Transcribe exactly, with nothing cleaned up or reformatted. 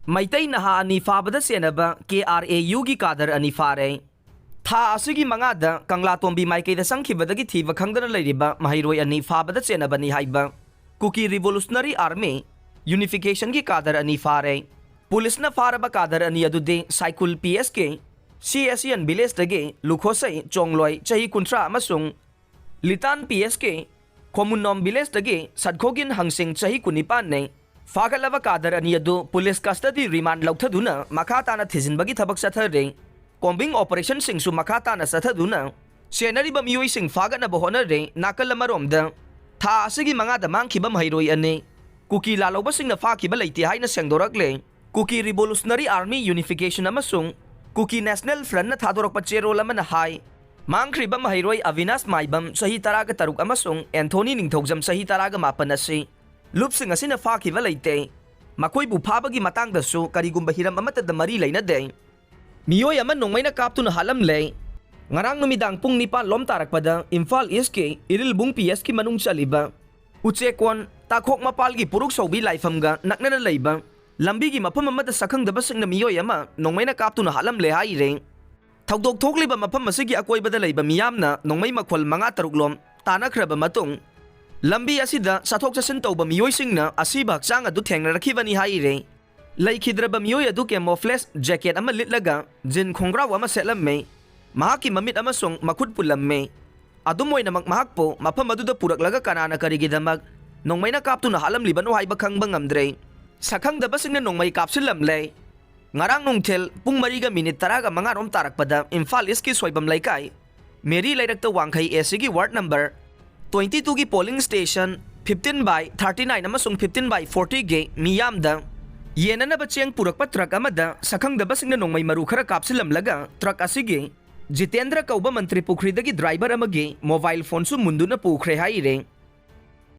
ꯃꯩꯇꯩ ꯅꯍꯥ ꯑꯅꯤ ꯐꯥꯕꯗ ꯆꯦꯟꯅꯕ ꯀꯦ ꯑꯥꯔ ꯑꯦ ꯌꯨꯒꯤ ꯀꯥꯗꯔ ꯑꯅꯤ ꯐꯥꯔꯦ꯫ ꯊꯥ ꯑꯁꯤꯒꯤ ꯃꯉꯥꯗ ꯀꯪꯂꯥꯇꯣꯝꯕꯤ ꯃꯥꯏꯀꯩꯗ ꯆꯪꯈꯤꯕꯗꯒꯤ ꯊꯤꯕ ꯈꯪꯗꯅ ꯂꯩꯔꯤꯕ ꯃꯍꯩꯔꯣꯏ ꯑꯅꯤ ꯐꯥꯕꯗ ꯆꯦꯟꯅꯕꯅꯤ ꯍꯥꯏꯕ ꯀꯨꯀꯤ ꯔꯤꯚꯣꯂꯨꯁꯅꯔꯤ ꯑꯥꯔꯃꯤ ꯌꯨꯅꯤꯐꯤꯀꯦꯁꯟꯒꯤ ꯀꯥꯗꯔ ꯑꯅꯤ ꯐꯥꯔꯦ꯫ ꯄꯨꯂꯤꯁꯅ ꯐꯥꯔꯕ ꯀꯥꯗꯔ ꯑꯅꯤ ꯑꯗꯨꯗꯤ ꯁꯥꯏꯀꯨꯜ P S K C S and ꯚꯤꯂꯦꯖꯇꯒꯤ ꯂꯨꯈꯣꯁꯩ ꯆꯣꯡꯂꯣꯏ ꯆꯍꯤ ꯀꯨꯟꯊ꯭ꯔꯥ ꯑꯃꯁꯨꯡ ꯂꯤꯇꯥꯟ ꯄꯤ ꯑꯦꯁ ꯀꯦ ꯈꯣꯃꯨꯟꯅꯣꯝ ꯚꯤꯂꯦꯖꯇꯒꯤ ꯁꯠꯈꯣꯒꯤꯟ ꯍꯪꯁꯤꯡ ꯆꯍꯤ ꯀꯨꯟꯅꯤꯄꯥꯟꯅꯤ꯫ ꯐꯥꯒꯠꯂꯕ ꯀꯥꯗꯔ ꯑꯅꯤ ꯑꯗꯨ ꯄꯨꯂꯤꯁ ꯀꯁꯇꯗꯤ ꯔꯤꯃꯥꯟ ꯂꯧꯊꯗꯨꯅ ꯃꯈꯥ ꯇꯥꯅ ꯊꯤꯖꯤꯟꯕꯒꯤ ꯊꯕꯛ ꯆꯠꯊꯔꯤ꯫ ꯀꯣꯝꯕꯤꯡ ꯑꯣꯄꯔꯦꯁꯟꯁꯤꯡꯁꯨ ꯃꯈꯥ ꯇꯥꯅ ꯆꯠꯊꯗꯨꯅ ꯁꯦꯟꯅꯔꯤꯕ ꯃꯤꯑꯣꯏꯁꯤꯡ ꯐꯥꯒꯠꯅꯕ ꯍꯣꯠꯅꯔꯤ꯫ ꯅꯥꯀꯜ ꯑꯃꯔꯣꯝꯗ, ꯊꯥ ꯑꯁꯤꯒꯤ ꯃꯉꯥꯗ ꯃꯥꯡꯈꯤꯕ ꯃꯍꯩꯔꯣꯏ ꯑꯅꯤ ꯀꯨꯀꯤ ꯂꯥꯜꯍꯧꯕꯁꯤꯡꯅ ꯐꯥꯈꯤꯕ ꯂꯩꯇꯦ ꯍꯥꯏꯅ ꯁꯦꯡꯗꯣꯔꯛꯂꯦ꯫ ꯀꯨꯀꯤ ꯔꯤꯚꯣꯂꯨꯁꯅꯔꯤ ꯑꯥꯔꯃꯤ ꯌꯨꯅꯤꯐꯤꯀꯦꯁꯟ ꯑꯃꯁꯨꯡ ꯀꯨꯀꯤ ꯅꯦꯁꯅꯦꯜ ꯐ꯭ꯔꯟꯠꯅ ꯊꯥꯗꯣꯔꯛꯄ ꯆꯦꯔꯣꯜ ꯑꯃꯅ ꯍꯥꯏ, ꯃꯥꯡꯈ꯭ꯔꯤꯕ ꯃꯍꯩꯔꯣꯏ ꯑꯕꯤꯅꯥꯁ ꯃꯥꯏꯕꯝ ꯆꯍꯤ ꯇꯔꯥꯒ ꯇꯔꯨꯛ ꯑꯃꯁꯨꯡ ꯑꯦꯟꯊꯣꯅꯤ ꯅꯤꯡꯊꯧꯖꯝ ꯆꯍꯤ ꯇꯔꯥꯒ ꯃꯥꯄꯟ ꯑꯁꯤ ꯂꯨꯞꯁꯤꯡ ꯑꯁꯤꯅ ꯐꯥꯈꯤꯕ ꯂꯩꯇꯦ꯫ ꯃꯈꯣꯏꯕꯨ ꯐꯥꯕꯒꯤ ꯃꯇꯥꯡꯗꯁꯨ ꯀꯔꯤꯒꯨꯝꯕ ꯍꯤꯔꯝ ꯑꯃꯠꯇꯗ ꯃꯔꯤ ꯂꯩꯅꯗꯦ꯫ ꯃꯤꯑꯣꯏ ꯑꯃ ꯅꯣꯡꯃꯩꯅ ꯀꯥꯞꯇꯨꯅ ꯍꯥꯠꯂꯝꯂꯦ꯫ ꯉꯔꯥꯡ ꯅꯨꯃꯤꯗꯥꯡ ꯄꯨꯡ ꯅꯤꯄꯥꯟ ꯂꯣꯝ ꯇꯥꯔꯛꯄꯗ ꯏꯝꯐꯥꯜ ꯏꯁꯀꯤ ꯏꯔꯤꯜꯕꯨꯡ ꯄꯤ ꯑꯦꯁꯀꯤ ꯃꯅꯨꯡ ꯆꯜꯂꯤꯕ ꯎꯆꯦꯛꯀꯣꯟ ꯇꯥꯈꯣꯛ ꯃꯄꯥꯜꯒꯤ ꯄꯨꯔꯨꯛ ꯁꯧꯕꯤ ꯂꯥꯏꯐꯝꯒ ꯅꯛꯅꯅ ꯂꯩꯕ ꯂꯝꯕꯤꯒꯤ ꯃꯐꯝ ꯑꯃꯗ ꯁꯛꯈꯪꯗꯕꯁꯤꯡꯅ ꯃꯤꯑꯣꯏ ꯑꯃ ꯅꯣꯡꯃꯩꯅ ꯀꯥꯞꯇꯨꯅ ꯍꯥꯠꯂꯝꯂꯦ ꯍꯥꯏꯔꯦ꯫ ꯊꯧꯗꯣꯛ ꯊꯣꯛꯂꯤꯕ ꯃꯐꯝ ꯑꯁꯤꯒꯤ ꯑꯀꯣꯏꯕꯗ ꯂꯩꯕ ꯃꯤꯌꯥꯝꯅ ꯅꯣꯡꯃꯩ ꯃꯈꯣꯜ ꯃꯉꯥ ꯇꯔꯨꯛ ꯂꯣꯝ ꯇꯥꯅꯈ꯭ꯔꯕ ꯃꯇꯨꯡ, ꯂꯝꯕꯤ ꯑꯁꯤꯗ ꯆꯠꯊꯣꯛ ꯆꯠꯁꯤꯟ ꯇꯧꯕ ꯃꯤꯑꯣꯏꯁꯤꯡꯅ ꯑꯁꯤꯕ ꯍꯛꯆꯥꯡ ꯑꯗꯨ ꯊꯦꯡꯅꯔꯛꯈꯤꯕꯅꯤ ꯍꯥꯏꯔꯦ꯫ ꯂꯩꯈꯤꯗ꯭ꯔꯕ ꯃꯤꯑꯣꯏ ꯑꯗꯨ camouflage jacket ꯑꯃ ꯂꯤꯠꯂꯒ jean ꯈꯣꯡꯒ꯭ꯔꯥꯎ ꯑꯃ ꯁꯦꯠꯂꯝꯃꯤ꯫ ꯃꯍꯥꯛꯀꯤ ꯃꯃꯤꯠ ꯑꯃꯁꯨꯡ ꯃꯈꯨꯠ ꯄꯨꯜꯂꯝꯃꯤ꯫ ꯑꯗꯨꯝ ꯑꯣꯏꯅꯃꯛ, ꯃꯍꯥꯛꯄꯨ ꯃꯐꯝ ꯑꯗꯨꯗ ꯄꯨꯔꯛꯂꯒ ꯀꯅꯥꯅ ꯀꯔꯤꯒꯤꯗꯃꯛ ꯅꯣꯡꯃꯩꯅ ꯀꯥꯞꯇꯨꯅ ꯍꯥꯠꯂꯝꯂꯤꯕꯅꯣ ꯍꯥꯏꯕ ꯈꯪꯕ ꯉꯝꯗ꯭ꯔꯦ꯫ ꯁꯛꯈꯪꯗꯕꯁꯤꯡꯅ ꯅꯣꯡꯃꯩ ꯀꯥꯞꯁꯤꯜꯂꯝꯂꯦ꯫ ꯉꯔꯥꯡ ꯅꯨꯡꯊꯤꯜ ꯄꯨꯡ ꯃꯔꯤꯒ ꯃꯤꯅꯤꯠ ꯇꯔꯥꯒ ꯃꯉꯥ ꯔꯣꯝ ꯇꯥꯔꯛꯄꯗ ꯏꯝꯐꯥꯜ ꯏꯁꯀꯤ ꯁꯣꯏꯕꯝ ꯂꯩꯀꯥꯏ, ꯃꯦꯔꯤ ꯂꯩꯔꯛꯇ ꯋꯥꯡꯈꯩ ꯑꯦ ꯁꯤꯒꯤ ward number twenty twoꯒꯤ polling station fifteen by thirty nine ꯑꯃꯁꯨꯡ fifteen by fortyꯒꯤ ꯃꯤꯌꯥꯝꯗ ꯌꯦꯟꯅꯅꯕ ꯆꯦꯡ ꯄꯨꯔꯛꯄ ꯇ꯭ꯔꯛ ꯑꯃꯗ ꯁꯛꯈꯪꯗꯕꯁꯤꯡꯅ ꯅꯣꯡꯃꯩ ꯃꯔꯨ ꯈꯔ ꯀꯥꯞꯁꯤꯜꯂꯝꯂꯒ, ꯇ꯭ꯔꯛ ꯑꯁꯤꯒꯤ ꯖꯤꯇꯦꯟꯗ꯭ꯔ ꯀꯧꯕ ꯃꯟꯇ꯭ꯔꯤ ꯄꯨꯈ꯭ꯔꯤꯗꯒꯤ ꯗ꯭ꯔꯥꯏꯚꯔ ꯑꯃꯒꯤ mobile phoneꯁꯨ ꯃꯨꯟꯗꯨꯅ ꯄꯨꯈ꯭ꯔꯦ ꯍꯥꯏꯔꯦ꯫